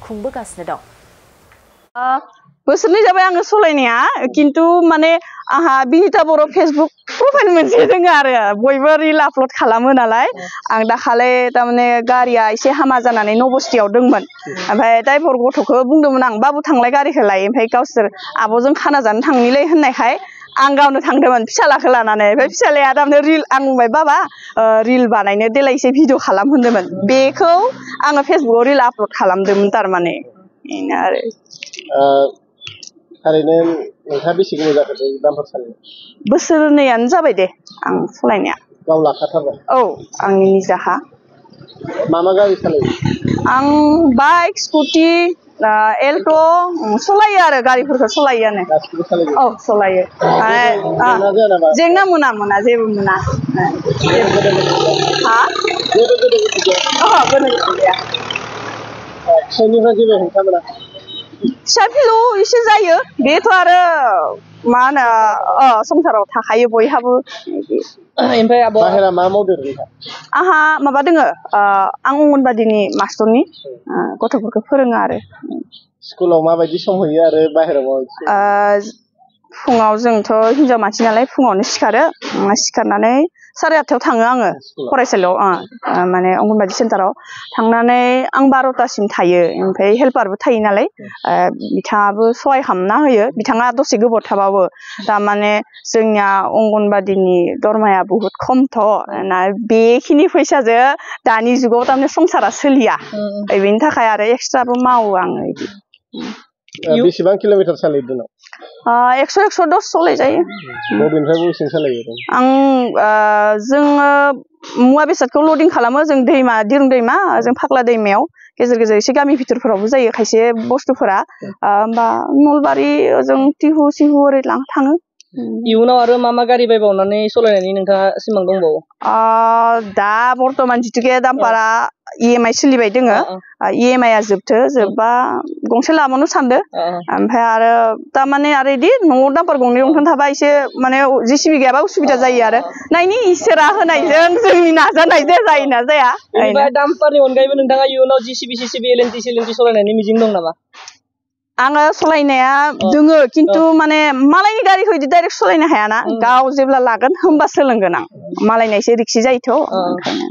खुंबोगासिनो दं। बोसोरनै जाबाय आङो सलायनाया किन्तु माने आंहा बिनिता बर' फेसबुक प्रफाइल मोनसे दङ आरो बयबो रिल आपल'ड खालामो नालाय आं दाखालि तारमाने गारिया एसे हामा जानानै नबस्थियाव दंमोन ओमफ्राय ड्राइभार गथ'खौ बुंदोंमोन आं बाबु थांलाय गारिखौ लाय ओमफ्राय गावसोर आब'जों खाना जानो थांनिलै होननायखाय आं गावनो थांदोंमोन फिसालाखौ लानानै ओमफ्राय फिसालाया तारमाने रिल आं बुंबाय बाबा रिल बानायनो देलाय एसे भिडिअ खालाम होनदोंमोन बेखौ आङो फेसबुकाव रिल आपल'ड खालामदोंमोन तारमाने बेनो आरो थारैनो नोंथाङा बेसे गोबाव जाखो दाम्पार सालायनो? बोसोरनैयानो जाबाय दे आं सालायनाया। गाव लाखाथारबाय? औ आंनि निजाहा। मा गारि सालायो? आं बाइक स्कुटि एल्ट' सालायो आरो गारिफोरखौ सालायोआनो। गासिबो सालायो? औ सालायो। जेंना मोना जेबो मोना। हा? जेबो गोनो गोथो गैया? ओहो गोनो गोथो गैया। फिसाइनिफ्राय जेबो हेंथा मोनाखै? फिसा फिलौ एसे जायो बेथ' आरो मा होनो संसाराव थाखायो बयहाबो बिदि। ओमफ्राय आब' बाहेरा मा मावदों नोंथां? आंहा माबा दोङो आं अंगनबादिनि मास्टरनि गथ'फोरखौ फोरोङो आरो। स्कुलाव माबायदि सम होयो आरो बाहेरायाव माबायदि? फुङाव जोंथ' हिनजाव मानसि नालाय फुङावनो सिखारो सिखारनानै 8:30 थाङो आङो फरायसालियाव माने अंगनबादि सेन्टाराव थांनानै आं 12टासिम थायो ओमफ्राय हेल्पारबो थायो नालाय बिथाङाबो सहाय खालामना होयो बिथाङा दसे गोबाव थाबाबो थारमाने जोंनिया अंगनबादिनि दरमाया बुहुत खमथ' बेखिनि फैसाजों दानि जुगाव थारमाने संसारा सोलिया बेनि थाखाय आरो एक्सट्राबो मावो आङो बिदि। बेसेबां किल'मिटार सालायो दिनाव? 100-110 सालायजायो। बबेनिफ्राय बबेसिम सालायो? जोङो मुवा बेसादखौ लडिं खालामो जों दिरुं दैमा जों फाग्ला दैमायाव गेजेर गेजेर एसे गामि भितरफोरावबो जायो खायसे बुस्थुफोरा होमबा नलबारि जों टिहु सिहु ओरै थाङो। इयुनाव आरो मा गारि बायबावनानै सालायनायनि नोंथाङा सिमां दंबावो? दा बर्तमान जिथुके दाम्पारा EMI सोलिबाय दोङो EMI जोबबा गंसे लाबावनो सानदो ओमफ्राय आरो तारमाने आरो इदि न'आव दाम्पार गंनै गंथाम थाबा एसे माने जेसिबि गैयाबा उसुबिदा जायो आरो नायनि इसोरा होनायजों जोंनि नाजानायजों जायोना जाया। बेनिफ्राय दाम्पारनि अनगायैबो नोंथाङा इयुनाव JCB LNT सालायनायनि मिजिं दं नामा? आङो सालायनाया दोङो किन्तु माने मालायनि गारिखौ इदि डाइरेक्ट सालायनो हायाना गाव जेब्ला लागोन होमबा सोलोंगोन आं मालायना एसे रिक्सि जायोथ' ओंखायनो